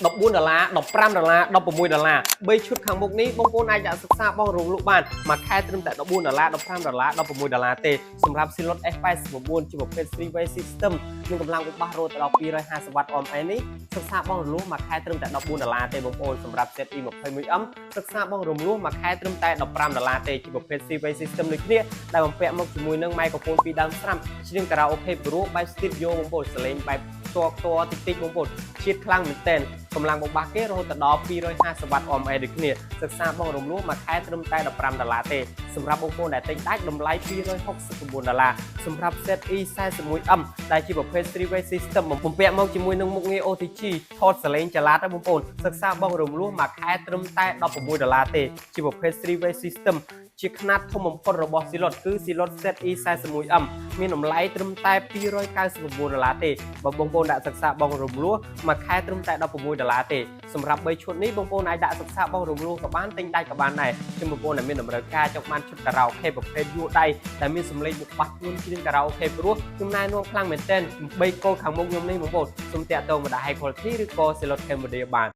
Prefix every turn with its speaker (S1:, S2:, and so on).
S1: 14ដុល្លារ15ដុល្លារ16ដុល្លារ3ឈុតខាងមុខនេះបងប្អូនអាចដាក់សិក្សាបង់រំលក់បានមួយខែត្រឹមតែ14ដុល្លារ15ដុល្លារ16ដុល្លារទេសម្រាប់ Zealot S89 ជាប្រភេទ 3 way system មានកម្លាំងបុបាសរហូតដល់250 W RMS នេះសិក្សាបង់រំលោះមួយខែត្រឹមតែ14ដុល្លារទេបងប្អូនសម្រាប់ ZE 21M សិក្សាបង់រំលោះមួយខែត្រឹមតែ15ដុល្លារទេជាប្រភេទ 3 way system ដូចគ្នាដែលបំពាក់មកជាមួយនឹង microphone ពីរដើមស្រាប់ច្រៀង karaoke ព្រោះបែប studio បងប្អូនសលេងបែបផ្ទាល់ផ្ទាល់តិចតិចបងប្អូនជាតិខ្លាំងមែនទែនកម្លាំងបុបាសគេរហូតដល់250 W RMS ដូចគ្នាសិក្សាបង់រំលោះមួយខែត្រឹមតែ15ដុល្លារទេសម្រាប់បងប្អូនដែលទិញដាច់តម្លៃ269ដុល្លារសម្រាប់ ZE 41M ដែលជាប្រភេទ 3 way system បំពាក់មកជាមួយនឹងមុខងារ OTG ថតសលេងចល័តណាបងប្អូនសិក្សាបង់រំលោះមួយខែត្រឹមតែ16ដុល្លារទេជាប្រភេទ 3 way system ជាខ្នាតធំបំផុតរបស់ Zealot គឺ Zealot ZE 41M មានតម្លៃត្រឹមតែ299ដុល្លារទេបើបងប្អូនដាក់សិក្សាបង់រំលោះមួយខែត្រឹមតែ16ដុល្លារទេសម្រាប់3ឈុតនេះបងប្អូនអាចដាក់សិក្សាបង់រំលោះក៏បានទិញដាច់ក៏បានដែរជំបងប្អូនដែលមានតម្រូវការចង់បានឈុតខារ៉ាអូខេប្រភេទយួរដៃដែលមានសំឡេងបុកបាសធ្ងន់ជាងខារ៉ាអូខេព្រោះខ្ញុំណែនាំខ្លាំងមែនទែន3កូនខាងមុខខ្ញុំនេះបងប្អូនសូមតាក់ទងមកដាក់ High Quality ឬក៏ Zealot Cambodia បាន។